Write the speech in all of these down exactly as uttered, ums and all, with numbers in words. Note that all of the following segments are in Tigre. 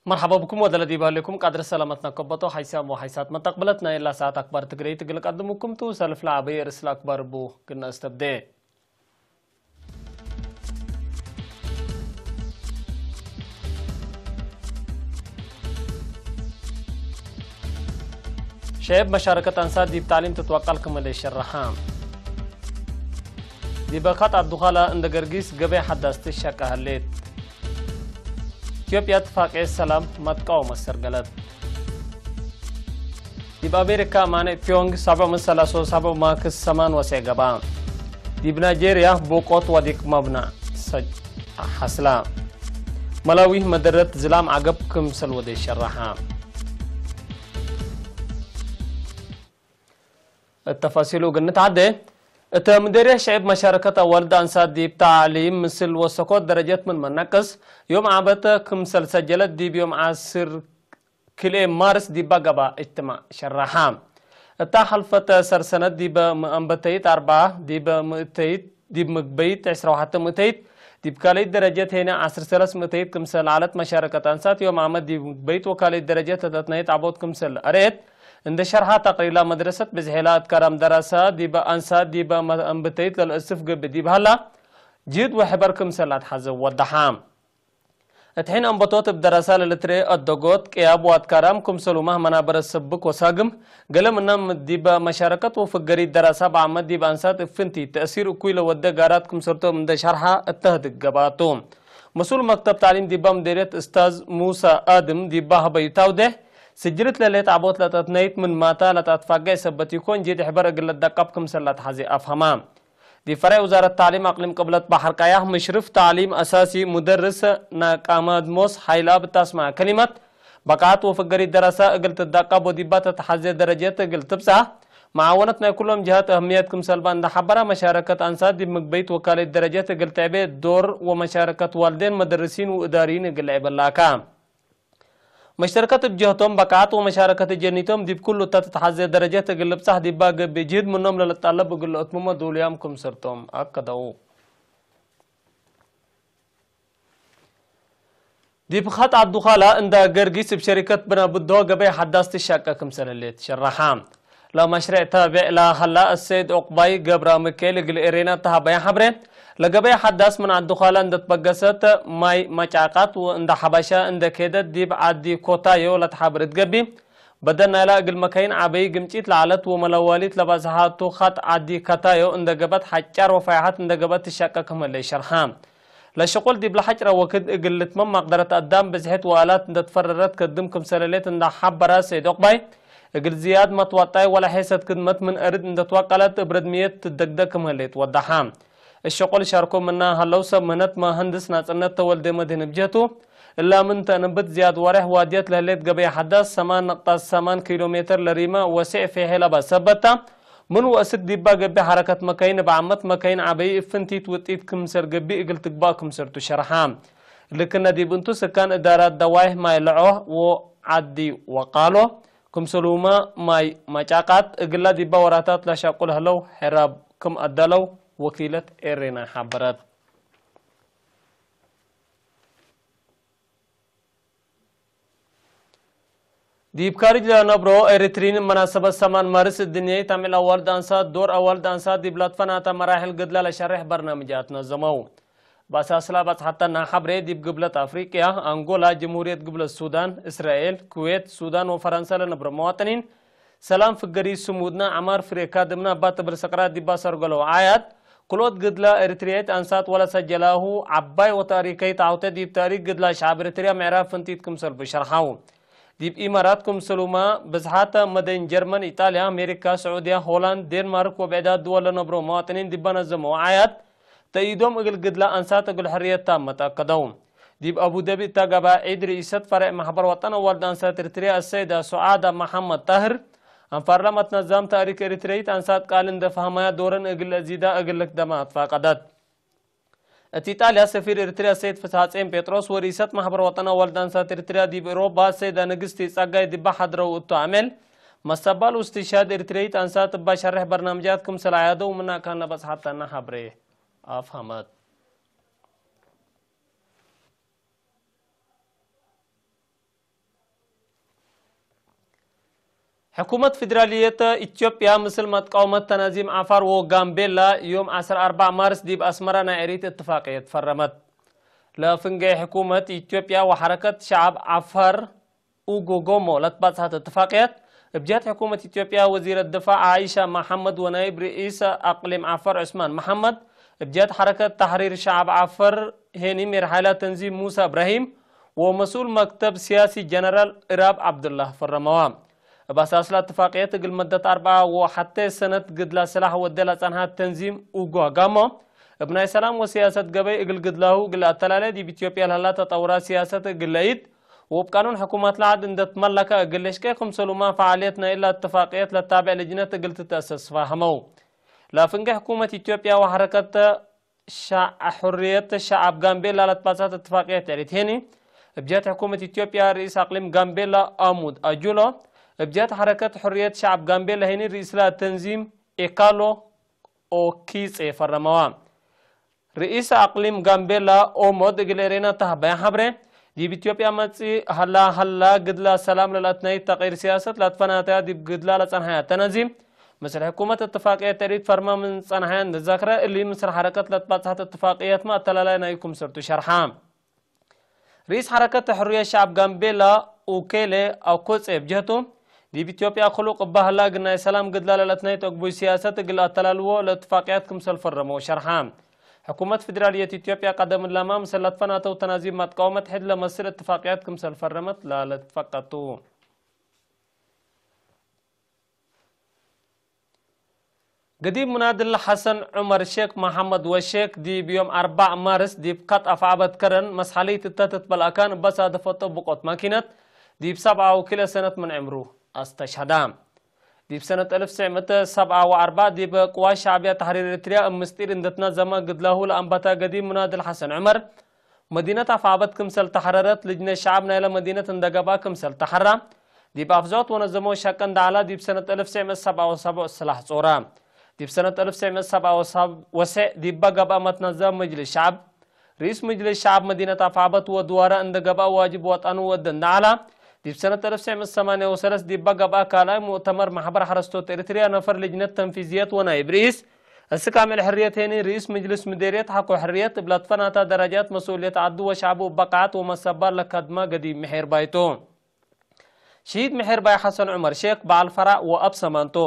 መርሐባ ብኩም ወደ ለዲብ ህሌኩም ቃድር ሰላመትነ ከበቶ ሓይሳም ወሓይሳት መተቅብለት ናይ እላ ሰዓት አክባር ትግረይት እግል ቀድሙኩም ቱ። ሰልፍ ለዐበየ ርእስ ለአክባር እቡ ግና እስተብዴ። ሸዕብ መሻረከት አንሳት ዲብ ታዕሊም ትትወቀል ክምለ ሸረሐ። ዲበ ካት አዱኻላ እንደ ገርጊስ ገበይ ሐዳስ ትሸቀ ህሌት። ኢትዮጵያ እትፋቄ ሰላም መትቃወመ ሰርገለት። ዲብ አሜሪካ ማኔ ፒዮንግ ሰብዕ ምን ሰላሶ ሰብዕ ማክስ ሰማን ወሴ ገባ። ዲብ ናይጄርያ ቦቆት ወዲቅ መብነዕ ሰጅ ሐስላ። መላዊ መደረት ዝላም ዐገብ ክምሰል ወዴ ሸረሐ። እት ተፋሲሉ እግል ንትዓዴ፣ እተ ምዴርየት ሸዕብ መሻረከት አዋልድ አንሳት ዲብ ተዕሊም ምስል ወሰኮት ደረጀት ምን መነቅስ፣ ዮም ዓመት ክምሰል ሰጀለት ዲብ ዮም ዐስር ክልኤ ማርስ ዲባ ገብአ እጅትማዕ ሸረሐ። እታ ሐልፈት ሰር ሰነት ዲብ ምእንበተይት አርበዓ፣ ዲብ ምእተይት፣ ዲብ ምግበይት ዕስራ ወሐተ ምእተይት፣ ዲብ ካልእት ደረጀት ሄነ ዐስር ሰለስ ምእተይት ክምሰል ዐለት መሻረከት አንሳት ዮም ዓመት ዲብ ምግበይት ወካልእት ደረጀት ለተትናይት ዐቦት ክምሰል ለአርኤት፣ እንደ ሸርሐ ተቅሪላ መድረሰት ብዝሔላ እት ከራም ደራሳ ዲበ አንሳት ዲበ መእንብተይት ለልእስፍ ገብእ ዲብ ሀላ፣ ጅህድ ወሕበር ክምሰል ለአትሐዘ ወደሐ። እት ሒን አንበቶት እብ ደራሳ ለልትርኤ አደጎት፣ ቅያብ ወአትካራም ክምሰሉማህ መናበረት ሰብክ ወሳግም፣ ገሌ ምናም ዲበ መሻረከት ወፍገሪት ደራሳ በአመት ዲብ አንሳት እብ ፍንቲት ተእሲር እኩይ ለወደ ጋራት ክምሰልቶም እንደ ሸርሐ እተህድግ ገብአቱ። መስኡል መክተብ ተዕሊም ዲባ ምዴርየት እስታዝ ሙሳ አድም ዲባ ሀበዩ ታውዴሕ፣ ስጅልት ለሌት ዐቦት ለተትነይት ምን ማታ ለተአትፋገ ሰበት ኢኮን ጅህድ ሕበር እግል ለትደቀብ ክምሰል ለአትሐዜ አፍሀማ። ዲብ ፈሬዕ ውዛረት ተዕሊም አቅሊም ቅብለት በሐር ቀያሕ ምሽርፍ ተዕሊም አሳሲ ሙደርስ ናቃማድሞስ ሐይልአብ እት አስመዐ ከሊመት፣ በቃት ወፍገሪት ደረሰ እግል ትዳቀብ ወዲባ ተትሐዜ ደረጀት እግል ትብጸሕ፣ መዓወነት ናይ ኩሎም ጀሃት አህምየት ክምሰልባ እንደ ሐበራ፣ መሻረከት አንሳት ዲብ ምግበይት ወካልእት ደረጀት እግል ትዕቤ ዶር ወመሻረከት ዋልዴን መደርሲን ወእዳርይን እግል ለዕበላካ። መሽተርከት እብ ጀህቶም በቃት ወመሻረከት ጀኒቶም ዲብ ኩሉ እተ ትትሐዜ ደረጀት እግል ልብጻሕ ዲባ ገብእ ጅህድ ምኖም ለልጣለብ እግል ለአትምሞ ዱሉያም ክምሰልቶም አከደው። ዲብ ኸጥ አዱኻላ እንዳ ገርጊስ እብ ሸሪከት ብና ብድሆ ገበይ ሐዳስ ትሻቀ ክምሰል ህሌት ሸረሐ። ለመሽሬዕ ታቤዕ ለሀላ አሰይድ ዑቅባይ ገብረሚካኤል እግል ኤሬና ተሀበየ ሐብሬ፣ ለገበይ ሐዳስ ምን አዱኻላ እንደ ትበገሰት ማይ መጫቃት ወእንዳ ሐበሻ እንደ ኬደት ዲብ ዐዲ ኮታዮ ለትሓብር እት ገቢ፣ በደል ናይላ እግል መካይን ዐበይ ግምጪት ለዐለት ወመለዋሊት ለባዝሐ ቱ ኸጥ ዐዲ ከታዮ እንደ ገበት ሐጫር ወፋይሐት እንደ ገበት ትሻቀ ክም ህሌት ሸርሐ። ለሽቁል ዲብ ለሐጭረ ወክድ እግል ልትመም መቅደረት አዳም ብዝሕት ወአላት እንደ ትፈረረት ከድም ክምሰል ህሌት እንደ ሐበረ ሰይድ ዑቅባይ፣ እግል ዝያድ መትዋጣይ ወለሔሰት ክድመት ምን አርድ እንደ ትዋቀለት እብ ረድምየት ትደግደግ ክም ህሌት ወደሐ። እሽቁል ሻርኮ ምና ሀለው ሰብ ምህነት መሀንድስ ናጽነት ተወልደ መድህን እብ ጀህቱ፣ እላ ምን ተእንብት ዝያድ ዋሬሕ ዋድየት ለህሌት ገበይ ሐዳስ ሰማን ነቅጣት ሰማን ኪሎ ሜትር ለሪመ ወሴዕ ፌሔ ለበ ሰበት ተ፣ ምን ወእስክ ዲባ ገብእ ሐረከት መካይን እብ ዓመት መካይን ዐበይ እብ ፍንቲት ውጢት ክምሰል ገብእ እግል ትግባእ ክምሰልቱ ሸርሐ። ልክነ ዲብ እንቱ ስካን እዳራት ደዋይሕ ማይ ለዖ ወዐዲ ወቃሎ ክምሰሉመ ማይ መጫቃት እግላ ዲባ ወራታት ለሻቁል ህለው ሕራብ ክም አዳለው ወኪለት ኤሬና ሐበረት። ዲብ ካርጅ ለነብሮ ኤሪትሪን መናሰበት ሰማን ማርስ እድንያይት አምዕል አዋልድ አንሳት ዶር አዋልድ አንሳት ዲብ ለትፈናተ መራሕል ግድላ ለሸሬሕ በርናምጃት ነዘመው። በአሳስላ በጽሐተና ሐብሬ ዲብ ግብለት አፍሪቅያ፣ አንጎላ፣ ጅምሁርየት ግብለት ሱዳን፣ እስራኤል፣ ኩዌት፣ ሱዳን ወፈረንሰ ለነብሮ መዋጥኒን ሰላም ፍገሪ ስሙድና ዐማር ፍሬ ካድምና እባ ትብል ሰቅራት ዲባ ሰርገለው ዓያት፣ ክልኦት ግድላ ኤሪትርያይት አንሳት ወለሰጀላሁ ዐባይ ወታሪከይት ዐውተ ዲብ ታሪክ ግድላ ሸዐብ ኤሪትርያ ምዕራፍ ፍንቲት ክምሰልቡ ሸርሐው። ዲብ ኢማራት ክምሰሉማ ብዝሓተ መደን ጀርመን፣ ኢጣልያ፣ አሜሪካ፣ ስዑድያ፣ ሆላንድ፣ ዴንማርክ ወብዕዳት ድወል ለነብሮ መዋጥኒን ዲባ ነዘመው ዓያት፣ ተእይዶም እግል ግድላ አንሳት እግል ሕርየት ታመት አከደው። ዲብ አቡደቢ እተ ገብአ ዒድ ርኢሰት ፈሬዕ ማሕበር ወጠን አዋልድ አንሳት ኤሪትርያ አሰይዳ ሱዓዳ መሐመድ ጣህር፣ አንፋር ለመትነዛም ታሪክ ኤሪትርያይት አንሳት ቃል እንደ ፈሀመያ ዶረን እግል ለአዚዳ እግል ልክደማ አትፋቀደት። እት ኢጣልያ ሰፊር ኤሪትርያ ሰይድ ፍትሐጼን ጴጥሮስ ወርኢሰት ማሕበር ወጠን አዋልድ አንሳት ኤሪትርያ ዲብ ኤውሮፓ ሰይደ ንግስቲ ጸጋይ ዲባ ሐድረው እቱ አሜል፣ መስተቅበል ወእስትሽሃድ ኤሪትርያይት አንሳት እባ ሸሬሕ በርናምጃት ክምሰል አያደው ምነ አካን ለበጽሐተነ ሐብሬ አፍሀመት። ሕኩመት ፊደራልየት ኢትዮጵያ ምስል መትቃውመት ተናዚም ዓፋር ወጋምቤላ ዮም ዐስር አርባዕ ማርስ ዲብ አስመረ ናይ ዕሪት እትፋቅየት ፈረመት። ለፍንጌ ሕኩመት ኢትዮጵያ ወሐረከት ሸዐብ ዓፋር ኡጎጎሞ ለትባጽሐት እትፋቅየት፣ እብ ጀህት ሕኩመት ኢትዮጵያ ወዚረት ድፋዕ ዓኢሻ መሐመድ ወናይብ ርኢስ አቅሊም ዓፋር ዑስማን መሐመድ፣ እብ ጀህት ሐረከት ተሕሪር ሸዐብ ዓፋር ሄኒ ሜር ሓይለ ተንዚም ሙሳ እብራሂም፣ ወመስኡል መክተብ ሲያሲ ጀነራል እራብ ዐብዱላህ ፈረመዋ። እብ አሳስለ እትፋቅየት እግል መደት አርበዓ ወሐቴ ሰነት ግድላ ስላሕ ወዴ ለጸንሐት ተንዚም ኡጓጋሞ፣ እብ ናይ ሰላም ወሲያሰት ገበይ እግል ግድላሁ እግል አተላሌ ዲብ ኢትዮጵያ ለህላ ተጠውራ ሲያሰት እግል ለኢድ፣ ወእብ ቃኑን ሕኩማት ለዐድ እንደ ትመለከ እግል ልሽቄ ክምሰሉማ ፈዓልየት ናይ እላ እትፋቅየት ለታብዕ ልጅነት እግል ትትአሰስ ፋህመው። ለፍንጌ ሕኩመት ኢትዮጵያ ወሐረከት ሸ-፣ ሕርየት ሸዐብ ጋምቤላ ለትባጻት እትፋቅየት ዕሪት ሄኒ፣ እብ ጀህት ሕኩመት ኢትዮጵያ ርኢስ አቅሊም ጋምቤላ አሙድ አጁሎ፣ እብ ጀህት ሐረከት ሕርየት ሸዐብ ጋምቤላ ሄኒ ርኢስላ ተንዚም ኤካሎ ኦኪጼ ፈረመዋ። ርኢስ አቅሊም ጋምቤላ ኦሞድ እግል ኤሬና ተሀበያ ሐብሬ፣ ዲብ ኢትዮጵያ መጽእ ሀላ ሀላ ግድላ ሰላም ለለአትናይት ተቅይር ሲያሰት ለአትፈናተያ ዲብ ግድላ ለጸንሐያ ተነዚም፣ ምስል ሕኩመት እትፋቅየት ዕሪት ፈርመ ምን ጸንሐያ እንዘክረ፣ እሊ ምስል ሐረከት ለትባጽሐት እትፋቅየትመ አተላላይ ናይ ክምሰልቱ ሸርሐ። ርኢስ ሐረከት ሕርየት ሸዐብ ጋምቤላ ኡኬሌ አኮጼ እብ ጀህቱ፣ ዲብ ኢትዮጵያ ክሉቅ እባ ህላ እግል ናይ ሰላም ግድላ ለለአትናይት አግቡይ ሲያሰት እግል አተላልዎ ለእትፋቅያት ክምሰል ፈረመው ሸርሐ። ሕኩመት ፊደራልየት ኢትዮጵያ ቀደም እላማ ምስል ለትፈናተው ተናዚም መትቃወመት ሕድ ለመስል እትፋቅያት ክምሰል ፈረመት ላለትፈቀቱ። ገዲም ሙናድል ሐሰን ዑመር ሼክ መሐመድ ወሼክ ዲብ ዮም አርበዕ ማርስ ዲብ ከጥ አፍዐበት ከረን መስሐሊት እተ ትትበል አካን እበ ሳደፈቶ ብቆት ማኪነት ዲብ ሰብዓ ወክልኤ ሰነት ምን ዕምሩ አስተሽሀዳ። ዲብ ሰነት አልፍ ትስዕ ምእት ሰብዓ ወአርበዕ ዲብ ቅዋት ሸዕብያ ተሕሪር ኤሪትርያ እብ ምስጢር እንደ ትነዘመ ግድላሁ ለአንበተ ገዲም ሙናድል ሐሰን ዑመር፣ መዲነት አፍዐበት ክምሰል ተሐረረት፣ ልጅነት ሸዐብ ናይለ መዲነት እንደ ገብአ ክምሰል ተሐራ፣ ዲብ አፍዘዖት ወነዘመው ሸቀ እንደ ዐላ፣ ዲብ ሰነት አልፍ ትስዕ ምእት ሰብዓ ወሰቡዕ ስላሕ ጾረ። ዲብ ሰነት አልፍ ትስዕ ምእት ሰብዓ ወሰቡዕ ዲበ ገብአ መትነዘም መጅልስ ሸዐብ፣ ርኢስ መጅልስ ሸዐብ መዲነት አፍዐበት ወድዋረ እንደ ገብአ ዋጅብ ወጠኑ ወደ እንደ ዐላ፣ ዲብ ሰነት አልፍ ትስዕ ምእት ሰማንያ ወሰለስ ዲበ ገብአ ካልኣይ ሙእተመር ማሕበር ሐረስቶት ኤሪትርያ ነፈር ልጅነት ተንፊዝየት ወናይብ ርኢስ፣ እስክ አምዕል ሕርየት ሄኒ ርኢስ ምጅልስ ምዴርየት ሐቆ ሕርየት እብ ለትፈናታ ደረጃት መስኡልየት ዐዱ ወሸዐቡ እበ ቃዐት ወመሰባል ለከድማ ገዲም ምሔርባይ ቱ። ሽሂድ ምሔርባይ ሐሰን ዑመር ሼክ በዐል ፈራዕ ወአብ ሰማን ቱ።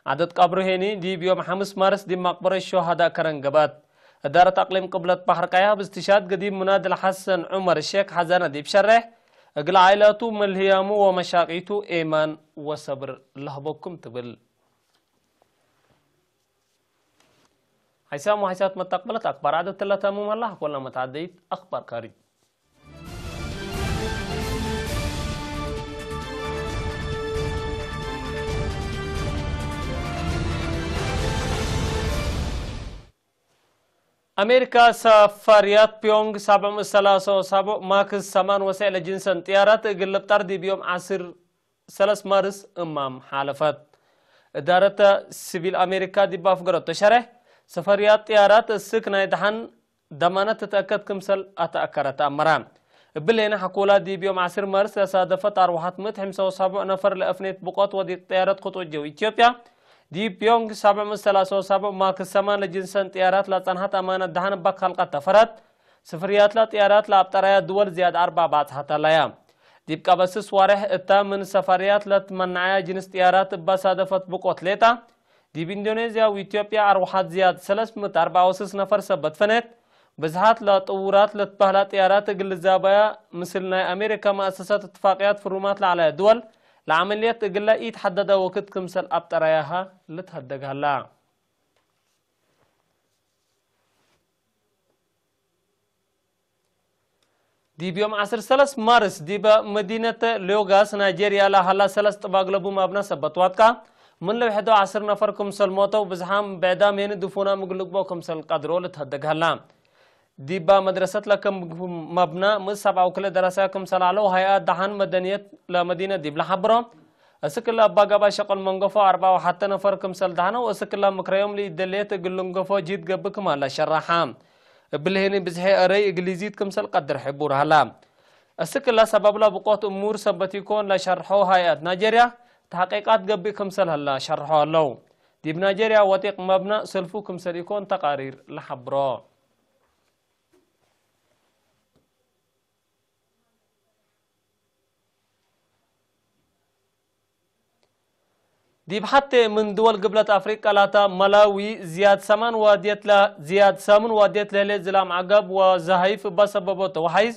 ዐደት ቀብሩ ሄኒ ዲብ ዮም ሐምስ ማርስ ዲብ መቅበረት ሹሀዳእ ከረን ገብአት። እዳረት አቅሊም ቅብለት በሐር ቀያህ ብስትሻድ ገዲም ሙናድል ሐሰን ዑመር ሼክ ሐዘነ ዲብ ሸሬሕ፣ እግል ዓኢላቱ መልህያሙ ወመሻቂቱ ኤማን ወሰብር ለህበኩም ትብል። ሐይሳም ወሐይሳት መተቅበለት አክባር ዐደት ለተሙም ሀላ፣ ኮለ መትዐደይት አክባር ካሪ። አሜሪካ ሰፋርያት ፒዮንግ ሰብዕ ምእት ሰላሳ ወሰቡዕ ማክስ ሰማን ወሰዕ ለጅንሰን ጥያራት እግል ልብጠር ዲብ ዮም ዐስር ሰለስ ማርስ እማም ሓለፈት። እዳረት ሲቪል አሜሪካ ዲብ አፍገረቶ ሸሬሕ፣ ሰፈርያት ጥያራት እስክ ናይ ደሐን ደማነት ትትአከድ ክምሰል አተአከረት አመረ። እብሌነ ሐኮላ ዲብ ዮም ዐስር ማርስ ለሳደፈት አርወሐት ምእት ሕምሳ ወሰቡዕ ነፈር ለአፍኔት ብቆት ወዲቅ ጥያረት ክጡት ጀው ኢትዮጵያ፣ ዲብ ፒዮንግ ሰብዕ ምእት ሰላሳ ወሰቡዕ ማክስ ሰማን ለጅንሰን ጥያራት ለጸንሐት አማነት ደሐን እበ ከልቀት ተፈረት፣ ስፍርያትለ ጥያራት ለአብጠራያ ድወል ዝያድ አርበዕ ባጽሐት ሀለያ። ዲብ ቀበስስ ዋሬሕ እተ ምን ሰፋርያት ለትመነዐያ ጅንስ ጥያራት እበ ሳደፈት ብቆት ሌጠ፣ ዲብ ኢንዶኔዝያ ወኢትዮጵያ አርወሐት ዝያድ ሰለስ ምእት አርበዕ ወስስ ነፈር ሰበት ፈኔት። ብዝሓት ለጥውራት ለትበህላ ጥያራት እግል ልዛበያ፣ ምስል ናይ አሜሪካ መአሰሳት እትፋቅያት ፍሩማት ለዐለያ ድወል ለዐመልየት እግለ ኢትሐደደ ወክድ ክምሰል አብጠራያሃ ልትሀደግ ሀላ። ዲብ ዮም ዐስር ሰለስ ማርስ፣ ዲበ መዲነት ሌዮጋስ ናይጄርያ ለሀላ ሰለስ ጥባግ ለቡም አብ ነሰበት ዋድቃ፣ ምን ለውሕዶ ዐስር ነፈር ክምሰል ሞተው፣ ብዝሓም ብዕዳም ሄኒ ድፉናም እግል ልግበኦ ክምሰል ቀድሮ ልትሀደግ ሀላ። ዲባ መድረሰት ለክም መብና ምን ሰብዓ ወክልኤ ደረሳያ ክምሰል ዐለው ሀይአት ደሐን መደንየት ለመዲነት ዲብ ለሐብሮ፣ እስክ ለአባ ገባይ ሸቅል መንገፎ አርብዓ ወሐተ ነፈር ክምሰል ደሐነው፣ እስክ ለምክረዮም ለኢደልየት እግል ልንገፎ ጅህድ ገብእ ክም ሀለ ሸረሐ። እብሊ ህኒ ብዝሒ እረይ እግል ይዚድ ክምሰል ቀድር ሕቡር ሀላ። እስክ ለሰበብ ለብቆት እሙር ሰበት ኢኮን ለሸርሖ ሀይአት ናይጀርያ ተሕቂቃት ገብእ ክምሰል ሀላ ሸርሖ ዐለው። ዲብ ናይጀርያ ወጢቅ መብና ሰልፉ ክምሰል ኢኮን ተቃሪር ለሐብሮ። ዲብ ሐቴ ምን ድወል ግብለት አፍሪቀ ላተ መላዊ ዝያድ ሰማን ዋድየት ለ-፣ ዝያድ ሰምን ዋድየት ለህሌት ዝላም ዐገብ ወዘሀይፍ እበ ሰበቦ ተወሐይዝ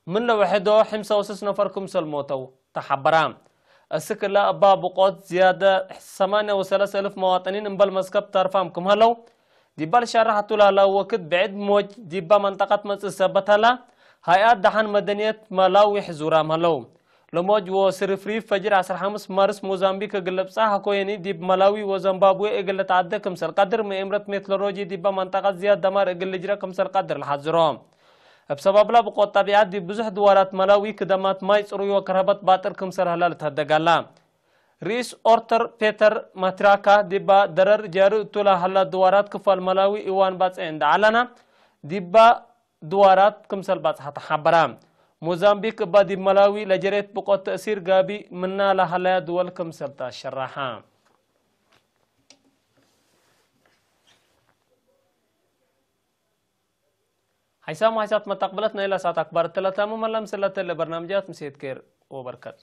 ምን ለወሐዶ ሕምሰ ወስስ ነፈር ክምሰል ሞተው ተሐበረ። እስክ እለ እባ ብቆት ዝያደ ሰማንያ ወሰለስ እልፍ መዋጥኒን እምበል መስከብ ተርፋም ክም ሀለው፣ ዲባ ልሸረሐቱ ለህላ ወክድ ብዕድ ሞጅ ዲባ መንጠቀት መጽእ ሰበት ሀላ፣ ሀይአት ደሐን መደንየት መላዊ ሕዙራም ሀለው። ለሞጅ ወስርፍሪፍ ፈጅር ዐስር ሐምስ ማርስ ሞዛምቢክ እግል ልብጻሕ አኮየኒ ዲብ መላዊ ወዘምባብዌ እግል ልትዐደ ክምሰል ቀድር ምእምረት ሜትሎሮጂ ዲባ መንጠቀት ዝያድ ደማር እግል ልጅረ ክምሰል ቀድር ለሐዝሮ። እብ ሰበብላ ብቆት ጠቢዐት ዲብ ብዙሕ ድዋራት መላዊ ክደማት ማይ ጽሩይ ወከርሀበት ባጥር ክምሰል ሀላ ልትሀደግ ሀላ። ርኢስ ኦርተር ፔተር ማትራካ ዲባ ደረር ጃሪ እቱ ለሀላ ድዋራት ክፋል መላዊ እዋን ባጽዕ እንዴ ዐለና፣ ዲባ ድዋራት ክምሰል ባጽሐ ተሐበረ። ሞዛምቢክ እባ ዲብ መላዊ ለጀሬት ብቆት ተእሲር ጋቢ ምና ለሀለያ ድወል ክምሰል ተሸረሐ። ሐይሳም ሐይሳት መተቅብለት ናይለ ሰዓት አክባር እትለ ተምመ ለምስለተ ለበርናምጃት ምሴት ኬር ወበርከት።